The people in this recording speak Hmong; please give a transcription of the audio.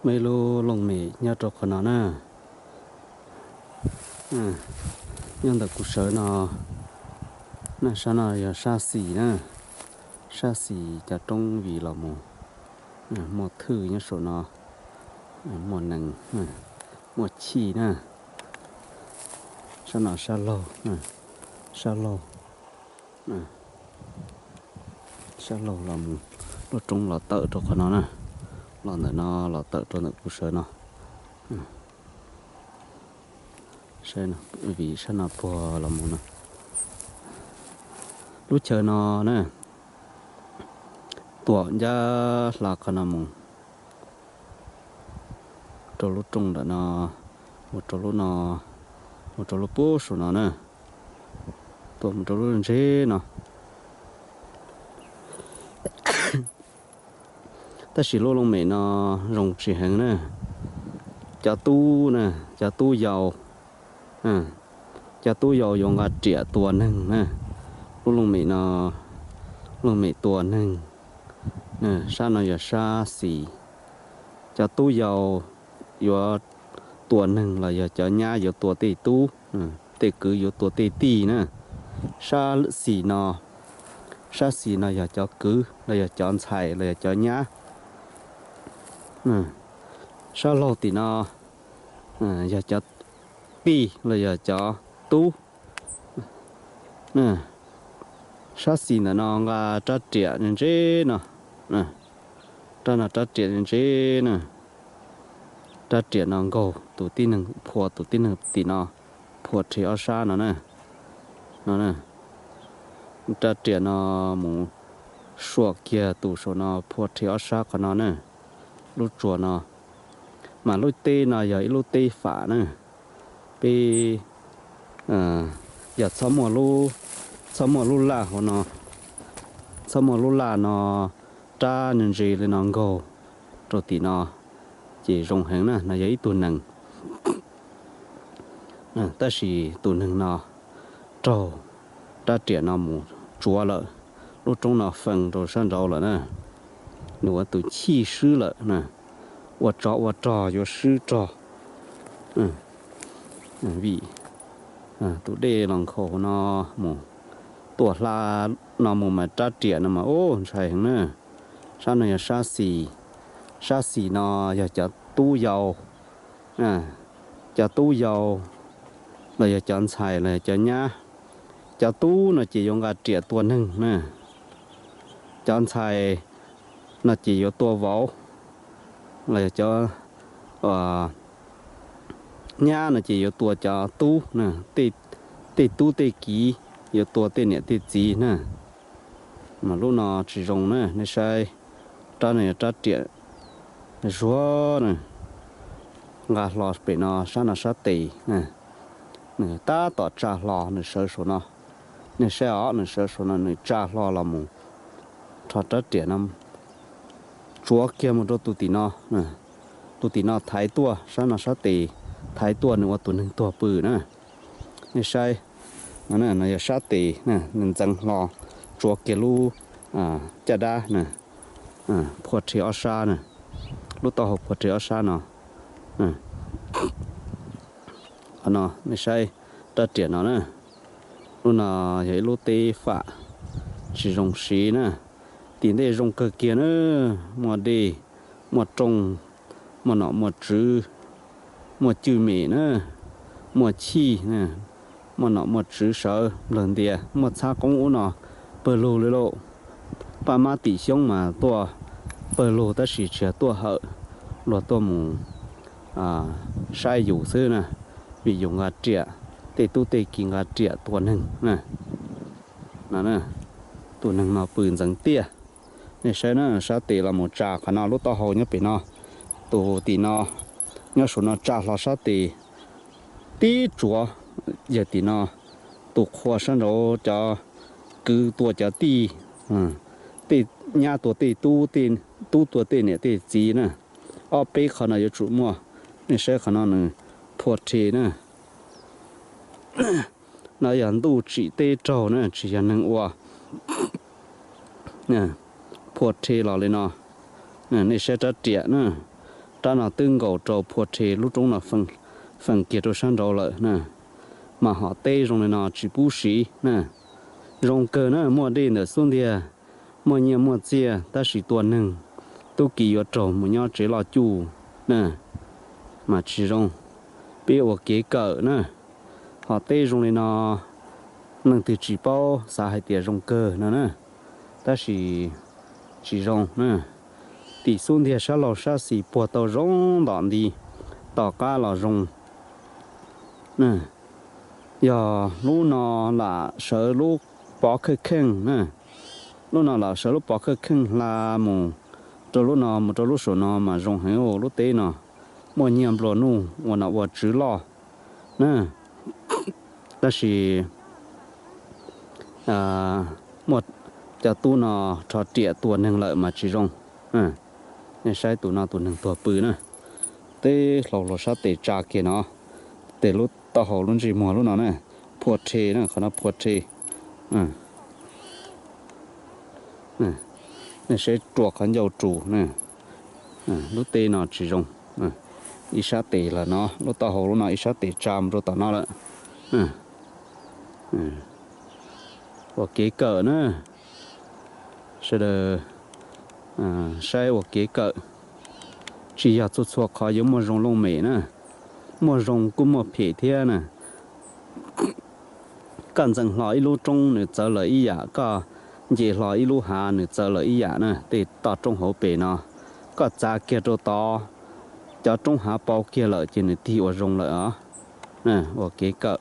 Muaj ib lub looj mem nyob rau qhov no na. Nyob ntawm kuv sawv no, na sab no yog sab xis na, sab xis cov roob vim los mus. Muaj thwj nyob saum no, muaj nees, muaj chij na. Sab no sab laug, sab laug, sab laug los mus, lub roob los tawm rau qhov no na, los ntawm no los tawm rau ntawm kuv sawv no. Vim sab no puag los mus no, lub chaw no na, tuam ncaj hla qhov no mus rau lub rooj ntawm no, mus rau lub no, mus rau lub puag saum no na, tuam mus rau lub ntseb no. Tab sis lub looj mem no zoo tsis heev na. Cov tub na, cov tub yau, cov tub yau yuav nqa riam tua neeg na. Lub looj mem no, looj mem tua neeg. Sab no yog sab xis. Cov tub yau yuav tua neeg los yog cov nyab yuav tua tej tub, tej kwv yuav tua tej tij na. Sab xis no, sab xis no yog cov kwv los yog cov ntxhais los yog cov nyab. Sab laug tim no yog cov tij los yog cov tub. Sab xis ntawm no nqa rab riam ntse no, rab no rab riam ntse na. Rab riam no nkaug tus tib neeg, phua tus tib neeg tim no, phua rhe ob sab no na. Rab riam no mus suam kiag tus saum no, phua rhe ob sab qhov no na. Lub tsuas no, mas lub teb no yog ib lub teb fam na. Peb yog txhob muaj lub, txhob muaj lub laj hauv no, txhob muaj lub laj no rab ntse li no nkaug rau tim no, ces zoo heev na, no yog ib tug nees. Tab sis tus neeg no raug rab riam no mus tsuav lawm, lub roob no fees rau sab nraud lawm na. Nws ua tus chij swb lawm na, ua tsov ua rog yuav swb rog. Vim tus dej los nkhaus no mus, tuaj hla no mus mas rab riam no mas ub ntshai heev na. Sab no yog sab xis, sab xis no yog cov tub yau, cov tub yau los yog cov ntxhais los yog cov nyab. Cov tub no ces yuav nqa riam tua neeg na, cov ntxhais no ces yuav tua vauv, los yog cov nyab no ces yuav tua cov tub, tej tub tej kiv yuav tua tej niam tej txiv na. Mas lub no tsis zoo na, nej saib, rab no yog rab riam zuag na, nqa hlo pem no sab no sab tes, nws tab tom tsa hlo nws sawv saum no. Nej saib os, nws sawv saum no nws tsa hlo los mus rho rab riam no tsuav kiag mus rau tus tim no, tus tim no thaiv tuaj, sab no sab tes thaiv tuaj nws ua tus neeg tuag pw na. Nej saib, no yog sab tes, nws ntxeev hlo tsuav kiag lub caj dab na, phua rhe ob sab na, lub taub hau phua rhe ob sab no. Qhov no nej saib rab riam no na, lub no yog ib lub teb fam tsis zoo siv na. Tim ntej zoo kawg kiag na, muaj dej, muaj rooj, muaj nom muaj tswv, muaj cwj mem na, muaj chij, muaj nom muaj tswv sawv nplawg ntias, muaj txhab qoob ub no pawg lug li lauj. Paj mab tim xyoob mas tuaj pawg lug tab sis tsis yog tuaj hawm, luag tuaj mus saib yus xwb na, vim yus nqa riam, tej tub tej kiv nqa riam tua neeg na. Tus neeg no pw ntxeev tiaj. Nej saib na, sab tes los mus tsa qhov no lub taub hau nyob pem no, tus tim no nyob saum no tsa hlo sab tes tib tsuav, yog tim no tus qhua sab nraud cov kwv tua cov tij, tej nyab tua tej tub, tub tua tej niam tej txiv na. Ob peb qhov no yuav tsum muaj. Nej saib qhov no nws phua rhe na. No yog ntuj tsim teb raug na, tsis yog neeg ua. Phua rhe los li no, nej saib rab riam na, rab no twb nkaus rau phua rhe lub roob no feem kiag rau sab nraud lawm na. Mas hom teb zoo li no tsis pub siv na. Zoo kawg na, muaj dej ntawm xub ntiag, muaj nyiaj muaj txiaj, tab sis tua neeg tub ki yuav raug mus nyob tsev loj cuj na, mas tsis zoo. Peb ua kev kawm na, hom teb zoo li no, leej twg tsis paub xav hais tias zoo kawg no na, tab sis tsis zoo na. Tim xub ntiag sab laug sab xis puag tau zoo ntom nti, tom qab los zoo. Yog lub no lam sawv lub pov kheej kheej na, lub no lam sawv lub pov kheej kheej hla mus rau lub no mus rau lub saum no mas zoo heev lub teb no, muaj nyiaj nplua nuj ua nom ua tswv loj na. Tab sis muaj cov tub no rho riam tua neeg lawm mas tsis zoo. Nej saib tus no tus neeg tuag pw na, teb hlau hlau sab tes tsa kiag no, tes lub taub hau lub ntsej muag lub no na, phua rhe na, qhov no phua rhe. Nej saib rua qhov ncauj rus, lub teb no tsis zoo. Ib sab tes lawm no, lub taub hau lub no ib sab tes tsa mus rau tom no lawm. Ua kev kawm na, sawv daws saib ua kev kawm, tsis yog txhua txhua qhov yuav muaj zoo looj mem na, muaj zoo kuj muaj phem thiab na. Koj ntxeev hlo ib lub roob nws txawv lawm ib yam, koj nce hlo ib lub hav nws txawv lawm ib yam na. Tej toj roob hauv pes no, koj txav kiag rau tod, cov roob hav pau kiag lawm ces nws tig ua zoo lawm os. Ua kev kawm,